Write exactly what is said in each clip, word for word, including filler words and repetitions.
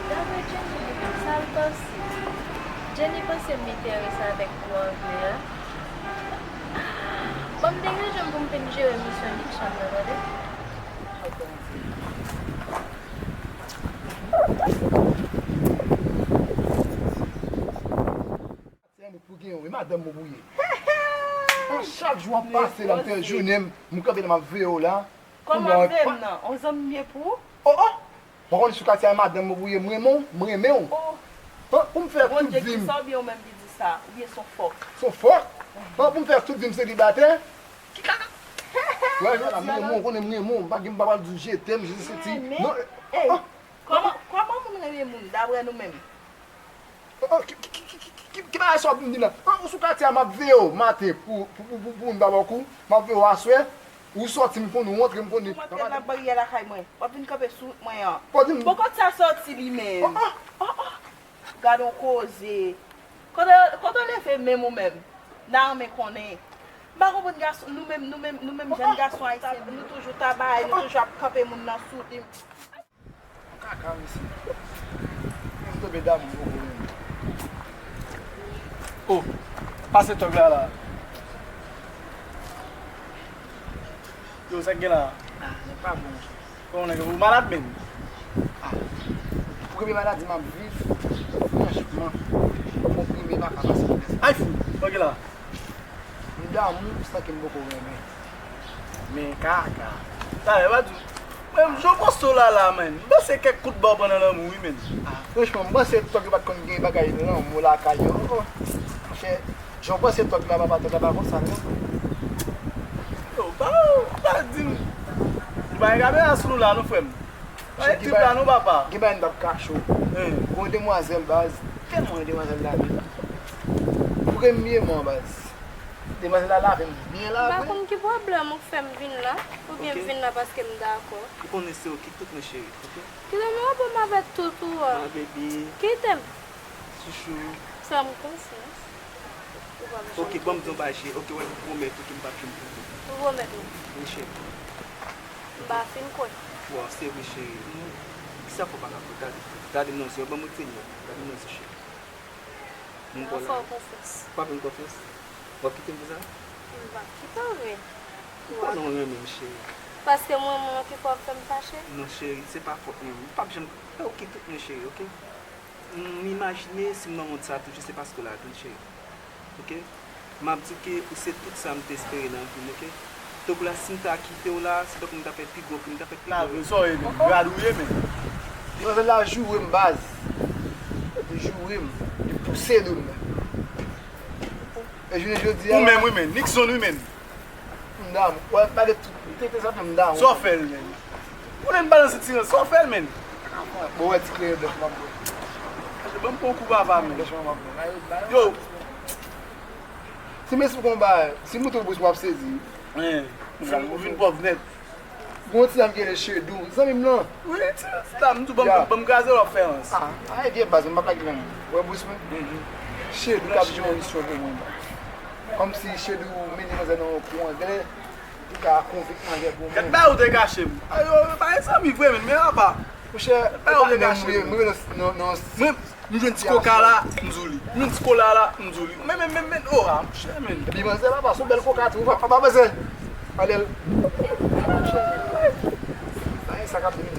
Dapre Jenny, sa l panse. Jenny panse m enterese avèk kou anglè a. Ban m degaje m pou m fin jere misyon Nickson nan, tande. Pou gen yon, e madanm mwen pou ye. An chak jou w ap pase la, m fè jounen m, m kanpe la, m ap veye w la. Kòman w ap veye m nan? On zanmi m ye pou ou? Oh, oh! Ou pa konn sou katye a, e madanm mwen pou ye, m renmen w, m renmen w. Oh! An, pou m fè tout vi m. Bondye ki sa oubyen ou menm ki di sa? Oubyen se yon fòk? Se yon fòk? An, pou m fè tout vi m selibatè? Ki kaka? Wè, jodi a la, m renmen w, ou konnen m renmen w, m pa gen, m pa pral di w je t'aime, je sais ti. Non, ey, kòman, kòman moun renmen moun, daprè nou menm? Oh, oh, ki, ki bagay sa w ap vin di la? Ah, ou sou katye a, m ap veye w maten pou, pou, pou, pou, pou moun pa ba w kou, m ap veye w aswè, ou sòti, m konnen, ou antre, m konnen. Ou antre nan baryè lakay mwen, w ap vin kanpe sou wout mwen an. Pòdi m. Bon, kote sa sòti li menm? Oh, oh. Oh, oh. Gad on koze. Kote, kote w leve menm ou menm? N a renmen konnen. M pa konprann gason, nou menm, nou menm, nou menm jèn gason ayisyen, nou toujou ta bay, nou toujou ap kanpe moun nan sou li. Kaka, mesye. Mwen tonbe damou poko menm. Oh, pase tòg la la. Yo, sa k gen la? Ah, nèg pa bon. Kòman nèg ou malad menm? Ah, premye maladi m ap viv, franchman, konprime pa ka pase pou lè sa. Ay fou, tòg la. M damou san ke m poko renmen. Men kaka. Talè, pa di. Mwen, jan w panse w la la, menn. M panse kèk kout ba w pandan lanmou, wi, menn. Ah, franchman, m panse tòg yo pa t konn gen bagay lanmou lakay yo ankò. Monchè, jan w panse tòg la, papa, tòg la pa konsa, non. Yo, pa, pa di m. Nou pa gen kamera sou nou la, non, frè m. Pa gen trip la, non, papa. Gen bagay m t ap kache w. Gen yon demwazèl, baz. Tèlman yon demwazèl la, menn. Premyèman, baz. Demwazèl la lave m byen lave. M pa konn ki pwoblèm ou k fè m vin la, oubyen m vin la paske m dakò. Ou konnen se ou ki tout, mwen, cheri, oke? Kite m reprann m avèk tout ou a. My baby. Kite m. Chouchou. Fè m konfyans. Ou p ap janm. Oke, ban m di yon bagay, cheri. Oke, wè, m pwomèt ou ke m p ap janm twonpe w. Ou pwomèt mwen? Wi, cheri. M pa fin kwè. Waw, se vre, cheri. Kisa fè w pa ka kwè? Gade, gade m nan zye, ban m retire m nan. Gade m nan zye, cheri. Mwen fè w konfyans. Ou pa fè m konfyans? W ap kite m konsa? M p ap kite w, men. Ou konnen w renmen m, cheri. Paske m renmen w ki fè w ap fè m fache? Non, cheri, se pa fòt mwen. M p ap janm, e ou ki tout mwen, cheri, oke? M imajine si m nan mond sa toujou, se paske w ladan l, cheri. Oke? M ap di w ke ou se tout sa m te espere nan vi m, oke? Tankou la, si m ta kite w la, se tankou m ta fè pi gwo krim, m ta fè pi gwo krim. Sa w ye menm? Rad ou ye menm? Demwazèl la joure m, baz. Li joure m. Li pouse do m. E jounen jodi a. Ou menm, wi, menm. Nixon, wi, menm. M damou. Wè, malgre tout tete sa fè m damou. Sa w fè l, menm? Ou menm balanse ti ran, sa w fè l, menm? Bon, wè, ti kleren blanch m ap bwè. Ban m pran yon kou papa, menm. Blanch m ap bwè. Yo. Si mesye konba, si m montre w bous, w ap sezi. Ou vin pòv nèt. Gon ti dam ki rele Chedou, zanmi m lan. Wi, ti dam tou, ban m, ban m kraze l, w ap fè rans. Ah, ah, e vye baz, m pa plage nan. Wè bous mwen? Chedou k ap jwe yon misyon pou mwen. Kòmsi Chedou mennen manzè nan yon kou anglè, pou ka konvenk manzè pou mwen. Gad bagay ou te kache m. Ayo, pa gen zanmi vre, menn, men apa. Monchè, ou pa menm mwen, mwen nan, nan, nan, mwen, m jwenn ti koka la, m di w li. M jwenn ti kola la, m di w li. Men, men, men, men, oh, ah, monchè, men. Epi manzè papa, se yon bèl koka tou, papa, manzè. Alèl. Sa, sa k ap vini.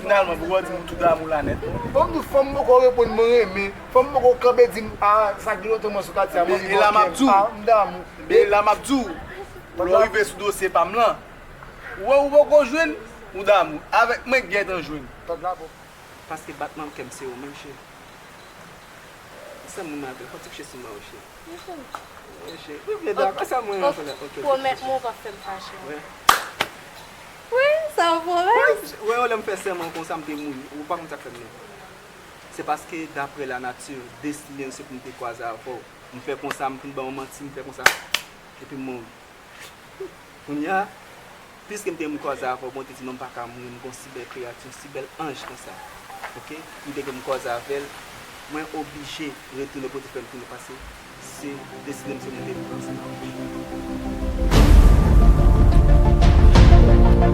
Finalman, pou w di m ou tou damou la nèt. Bon, m di w, fanm poko reponn mwen renmen. Fanm poko kanpe di m, ah, sa gen lontan mwen sou katye a, mwen li bò kè m, ah, m damou. E la m ap di w, lè w rive sou dosye pa m lan, ou wè ou poko jwenn, ou damou. Avèk mwen, gentan jwenn. Tòg la bon. Paske batman kè m se ou menm, cheri. Sèl moun mwen avèl, fò ti kouche sou mwen, cheri. Wi, cheri. Wi, cheri. Wi, vle dakò, sa mwen an fè la. Ok, ok. Pwomèt mwen ou p ap fè m fache. Wi. Wi, sa w pwomèt? Wi, wè, lè m fè sèman konsa, m te mouri. Ou pa konn sa k fè m mouri. Se paske, daprè lanati, destine m se pou m te kwaze avè w. M fè konsa, m fin ban w manti, m fè konsa. Epi m mouri. Kounye a, piske m te renmen kwaze avè w, bon, te di non, m pa ka mouri, m gon si bèl kreyati, yon si bèl anj konsa. Oke? M te gen m kwaze avè l, mwen oblije retounen kote frè m te ye, paske se destine m se pou m te viv ansanm avè w. Oh,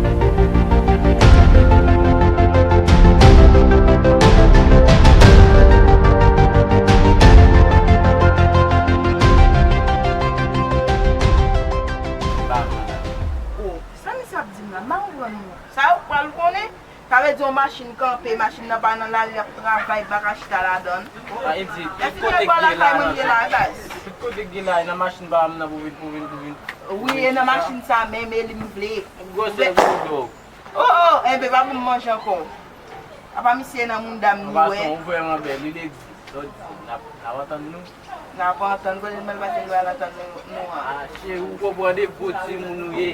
sa misye ap di m la, m pa konprann non. Sa yo pral konnen? Sa vle di yon machin kanpe, machin nan pa nan lari, l ap travay, l pa ka chita ladan l. Sa vle di, tout kote k gen lari, tout kote k gen lari, nan machin pa m nan pou vin, pou vin, pou vin. Wi, e nan machin sa menm, e li m vle. Gwosè boudò. Oh, oh, enben, pa pou m manje ankò. Apa misye nan mounda m li wè. An pasan, ou vrèman bèl, li egziste. N ap, n ap antann nou. N ap antann kote n pral pase nou al antann nou, nou an. Ah, cheri, ou konprann de gwo timoun ou ye.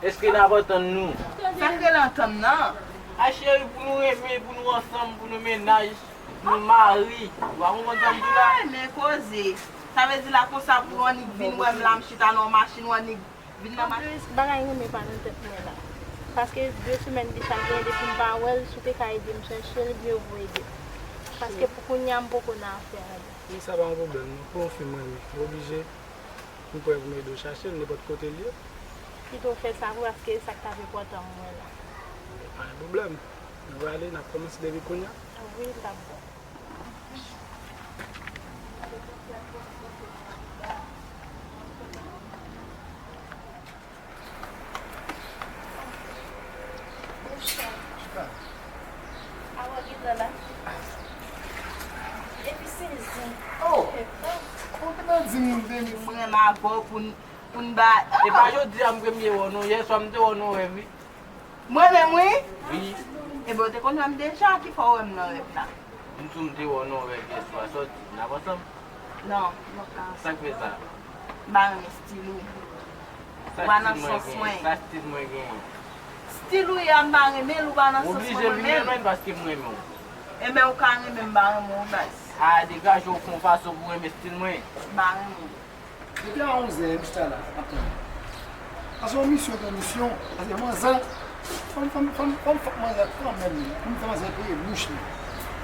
Èske n ap antann nou? Sa k rele antann nan? Ah, cheri, pou nou renmen, pou nou ansanm, pou nou mennaj, nou mari. Ou pa konprann sa m di w la? Ah, men koze. Sa vle di la konsa pou w annik vin wè m la, m chita nan yon machin, w annik vin nan machin. Anplis, bagay renmen pa nan tèt mwen la. Paske de semèn deja l genyen depi m pa wè l, si w te ka ede m chèche l, mieux vaut ede. Paske pou kounye a, m poko nan afè a. Men sa pa yon pwoblèm non. Pou yon fi m renmen, m oblije, m prè pou m ede w chache l nenpòt kote l ye. Pito w fè sa vre, paske e sa k t ap enpòtan m wè la. Pa gen pwoblèm. Nou prale, n ap kòmanse depi kounye a. Wi, l t ap bon. Chita. Awa, gen tan la. Epi se zen. Oh! Ou te nan di m de mi. M renmen avè w pou n, pou n ba. E pa jodi a m premye wè w non, yèswa m te wè w nan rèv wi. Mwen menm wi. Wi. Ebyen, w te konn wè m deja, ki fè w wè m nan rèv la? M di w m te wè w nan rèv yèswa, sòti, n ap ansanm? Non, m p ap ka ansanm. Sa k fè sa? M pa renmen stil ou. Ou pa nan sans mwen. Sa stil mwen genyen? Stil ou ye a, m pa renmen l, ou pa nan sans mwen, mwen menm. M oblije vin renmen l paske m renmen w. Enben, ou ka renmen m, m pa renmen w, baz. A, degaje w fè yon fason pou w renmen stil mwen. M pa renmen w. Depi a onzè, m chita la, m ap tann. Paske yon misyon, gen yon misyon, paske manzè, fò m, fò m, fò m, fò m fòk manzè kanmenm, pou m fè manzè peye bouch li.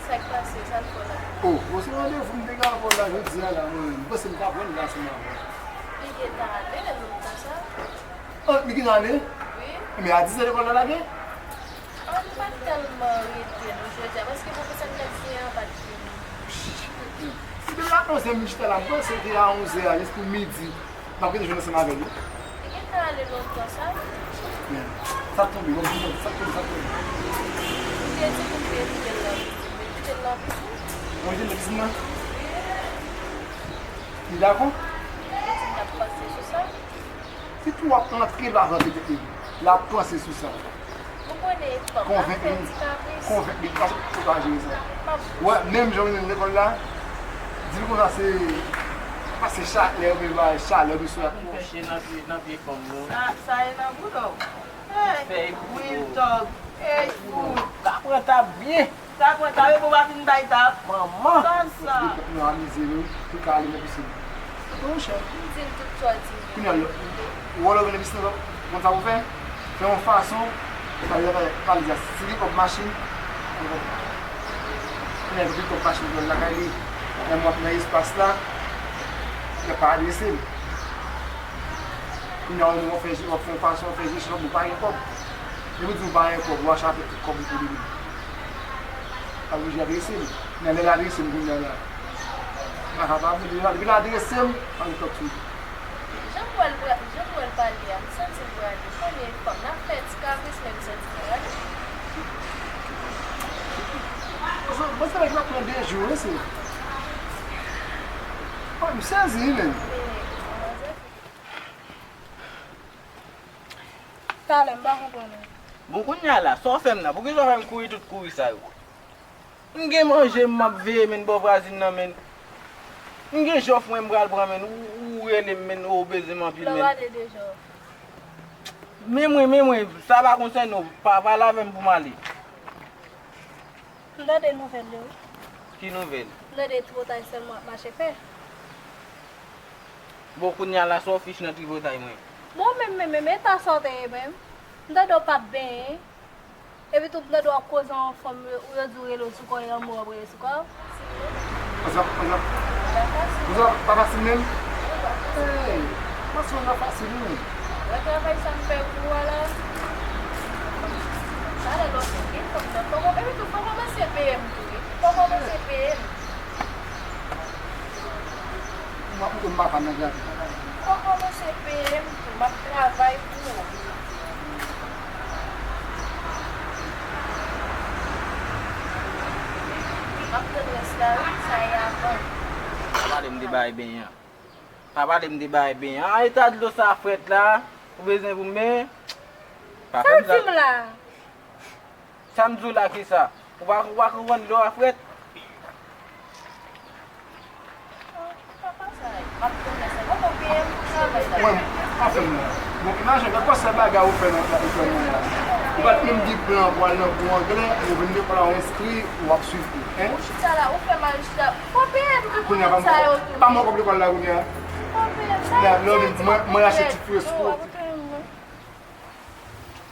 Sa k pase, sa l fè w la? Oh, bon, se randevou m te gen avè w la jodi a la, mwen menm. M panse m t ap wè l la ansanm avè w. Li gentan ale, lontan sa. Oh, li gentan ale? Wi. Men a dis è lekòl la lage? An, m pa t tèlman rete non jodi a, paske pwofesè m t ap di an pa t vini. Si te la onzè m chita la, m panse te a onzè a, jis pou midi, m ap rete jwenn ansanm avè l wi. Li gentan ale lontan sa. Men, sa k tonbe, bon, bon, sa k tonbe, sa k tonbe. M te di pou m te kite l nan prizon, m te kite l nan prizon. Mwen kite l nan prizon nan? Wi. Li dakò? Li di l ap panse sou sa. Si tou w ap antre, l ap rantre tèt li. L ap panse sou sa. Ou konnen fanm nan fè ti kapris. Konvenk li, konvenk li, paske ou pa jere sa. Wè, menm jan w vin lekòl la, di l konsa se, pa se chalè, oubyen pa chalè, oubyen sou la. Fè chen nan pye, nan pye fanm nan. Sa, sa e nan bouda w. Hey, Real Talk. Hey, fout. Ka pran tab byen. Sa pran tab, epi w pa fin bay tab. Manman. Sa sa. Pou nou amize nou, pou ka ale nan pisin. Monchè. M di l tout sa w di m. Kounye a, lè, ou wè lè w gen nan pisin nan, konn sa pou fè? Fè yon fason, sa vle di, sa vle di, si li kòb machin, kounye a, li kòb machin pou l lakay li. Lè m ap nan espas la, li ap pa adrese m. Kounye a, w ap fè, w ap fè yon fason, w ap fè jesyon, ou pa gen kòb. Depi w di w pa gen kòb, ou achte avèk tout kòb ou pou li menm. L ap oblije adrese m. Men lè l adrese m kounye a la, m pa kapab, depi l adrese m, pa gen kòb sou li. Jan m wè l pra-, jan m wè l pale a, m santi l prale. Konnen fanm nan ap fè ti kapris, men m santi l prale. Mwen se, mwen se nèg la pran de jou, wi, se. Mwen, m sezi, wi, menm. Talè, m pa konprann ou. Bon, kounye a la, sa w fè m nan? Poukisa w fè m kouri tout kouri sa yo? M gen manje, m ap veye, menn, bò vwazin nan, menn. M gen jòf mwen, m pral pran, menn. Ou, ou rele m, menn, ou bezwen m anpil, menn. Lè w ale de jòf. Men mwen, men mwen, sa pa konsène w. Pa pale avè m pou m ale. M tande nouvèl yo, wi. Ki nouvèl? M tande tripotay sèlman w ap mache fè. Bon, kounye a la, sa w fich nan tripotay mwen? Bon, menm, menm, menm, eta sa w te ye menm? M tande w p ap benyen. Epi tou, m tande w ap koze yon fanm, yo, yo di w rele w sou kò, e lanmou w ap rele sou kò w. Konsa, konsa. Konsa, pa fasil menm? Hey, panse w nan fasil, wi. Wè travay sa m fè pou ou a la? Talè lòt moun gen fanm nan. Fò w, epi tou, fò w kòmanse peye m tou, wi. Fò w kòmanse peye m. M ap montre m papa nan gade. Fò w kòmanse peye m tou. M ap travay pou ou. M ap tann rès la, wi, sa e avan. Pa pale m de bay benyen an. Pa pale m de bay benyen an. A, eta dlo sa frèt la. Ou bezwen pou mwen? Pa fè m sa. Sa w di m la? Sa m di w la ki sa? Ou pa, ou pa konprann dlo a frèt? Papa sa, m ap tounen sa. Papa, peye m pou travay la. Mwen, pa fè m la. Bon, imajine, gad kòman bagay ou fè nan, ou fè nan la. Ou pa t menm gen plan pou al nan kou anglè, ou vin lekòl la, ou enskri, ou ap swiv kou, en? Ou chita la, ou fè mal chita. Fò peye m tout moun sa yo tou. Kounye a, pa m, pa m wè kòb lekòl la kounye a. Fò peye m sa. Mwen, mwen achte ti fresco.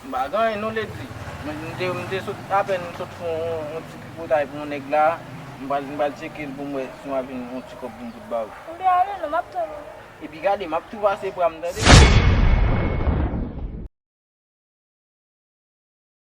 M pa gen anyen non, Lady. Mwen, m te, m te sot, apèn sot fè yon, yon ti tripotay pou yon nèg la. M pral, m pral tcheke l pou m wè si m ap jwenn yon ti kòb pou m fout ba ou. M te ale non, m ap tann ou. Epi gade, m ap tou pase bra m, tande?